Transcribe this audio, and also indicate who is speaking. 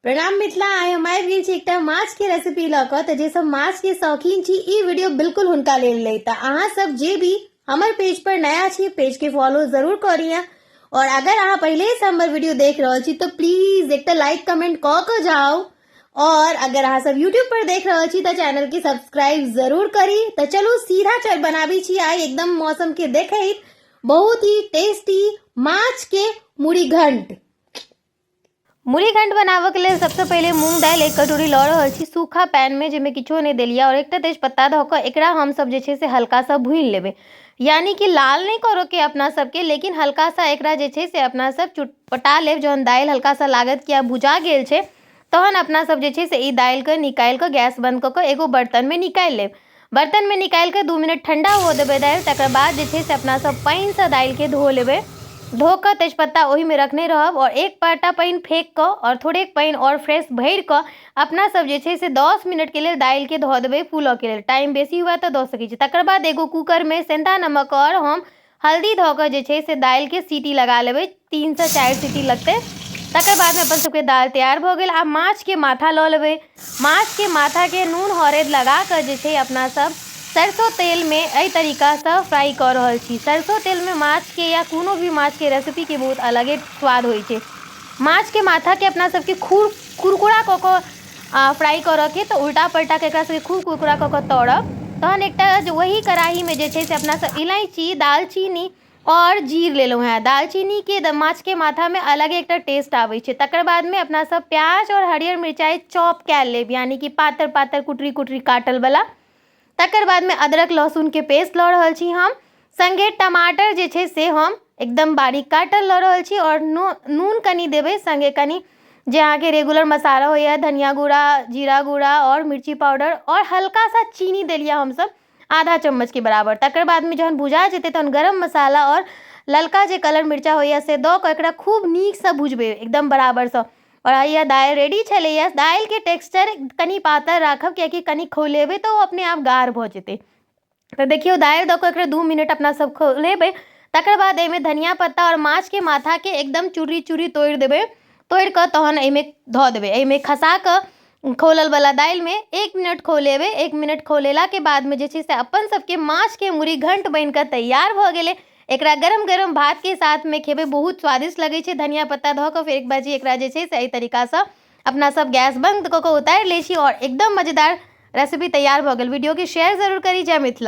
Speaker 1: प्रणाम मिथिला, आइ हम आबि गेल छी एकटा माछ के रेसिपी लऽ कऽ। तऽ जे सब माछ के शौकीन छी, ई वीडियो बिल्कुल हुनका लेल नहि। तऽ अहाँ सब जे भी हमर पेज पर नया छी, पेज के फॉलो जरूर करिए और अगर अहाँ पहले से हमर वीडियो देख रहल छी तऽ प्लीज एकटा लाइक कमेंट कऽ कऽ जाउ और अगर अहाँ सब यूट्यूब पर देख रहल छी तऽ चैनल के सब्सक्राइब जरूर करी। तऽ चलू सीधा चल बनाबी छी आइ एकदम मौसम के देखैत बहुत ही टेस्टी माछ के मुड़ी घंट। मुरही घंट बनाबऽके लेल सबसँ पहिले मूँग दालि 1 कटोरी लऽ रहल छी सूखा पैनमे, जाहिमे किछो नहि देलियै, आओर एकटा तेजपत्ता धऽ कऽ एकरा हमसब जे छै से हल्का सा भूनि लेबै, यानि कि लाल नहि करऽके अपना सबके, लेकिन हल्का सा एकरा जे छै से अपना सब चुटपटा लेब। जहन दालि हल्का सा लागत कि आब भुजा गेल छै, तहन अपना सब जे छै से ई दालिके निकालि कऽ गैस बन्द कऽ कऽ एगो बर्तनमे निकालि लेब। बर्तनमे निकालि कऽ 2 मिनट ठण्डा हुअ देबै दालि। तकर बाद जे छै से अपना सब पानिसँ दालिके धो लेबै। धो कऽ तेजपत्ता ओहिमे रखने रहब आओर एक पाटा पानि फेक कऽ आओर थोड़ेक पानि आओर फ्रेश भरि कऽ अपना सब जे छै से 10 मिनटके लेल दालिके धऽ देबै फूलऽके लेल। टाइम बेसी हुए तऽ दऽ सकै छी। तकर बाद एगो कूकरमे सेन्धा नमक आओर हम हल्दी धऽ कऽ जे छै से दालिके सीटी लगा लेबै। 3 सँ 4 सीटी लगतै, तकर बादमे अपन सबके दालि तैयार भऽ गेल। आब माछके माथा लऽ लेबै। माछके माथाके नून हरैद लगा कऽ जे छै अपना सब सरसो तेलमे एहि तरीकासँ फ्राइ कऽ रहल छी। सरसो तेलमे माछके या कोनो भी माछके रेसिपीके बहुत अलगे स्वाद होइ छै। माछके माथाके अपना सबके खूब कुरकुरा कऽ कऽ फ्राइ करऽके, तऽ उल्टा पलटा कऽ एकरा सबके खूब कुरकुरा कऽ कऽ तरब। तहन एकटा वही कड़ाहीमे जे छै से अपना सब इलायची, दालचीनी आओर जीर लेलहुँ हेँ। दालचीनीके माछके माथामे अलगे एकटा टेस्ट आबै छै। तकर बादमे अपना सब प्याज आओर हरियर मिरचाइ चॉप कए लेब, यानि कि पातर पातर कुटरी कुटरी काटलवला। तकर बादमे अदरक लहसुनके पेस्ट लऽ रहल छी हम, सङ्गे टमाटर जे छै से हम एकदम बारीक काटल लऽ रहल छी आओर नून कनि देबै, सङ्गे कनि जे अहाँके रेगुलर मसाला होइए, धनिया गुड़ा, जीरा गुड़ा आओर मिर्ची पाउडर आओर हल्का सा चीनी देलियै हमसब आधा चम्मचके बराबर। तकर बादमे जहन भुजा जेतै, तहन गरम मसाला आओर ललका जे कलर मिर्चा होइए से दऽ कऽ एकरा खूब नीकसँ भुजबै एकदम बराबरसँ। आओर हैया दालि रेडी छलैए। दालिके टेक्सचर कनि पातर राखब, कियाकि कनि खौलेबै तऽ ओ अपने आप गाढ़ भऽ जेतै। तऽ देखियौ, दालि दऽ कऽ एकरा 2 मिनट अपना सब खौलेबै। तकर बाद एहिमे धनिया पत्ता आओर माछके माथाके एकदम चूर्री चूर्री तोड़ि देबै। तोड़ि कऽ तहन एहिमे धऽ देबै। एहिमे खसा कऽ खौललवला दालिमे 1 मिनट खौलेबै। 1 मिनट खौलेलाके बादमे जे छै से अपन सबके माछके मुरही घंट बनि कऽ तैयार भऽ गेलै। एकरा गरम गरम भातके साथमे खेबै, बहुत स्वादिष्ट लगै छै। धनिया पत्ता धऽ कऽ फेर एक बाजी एकरा जे छै से एहि तरीकासँ अपना सब गैस बंद कऽ कऽ उतारि लै छी आओर एकदम मजेदार रेसिपी तैयार भऽ गेल। वीडियोके शेयर जरूर करी। जय मिथिला।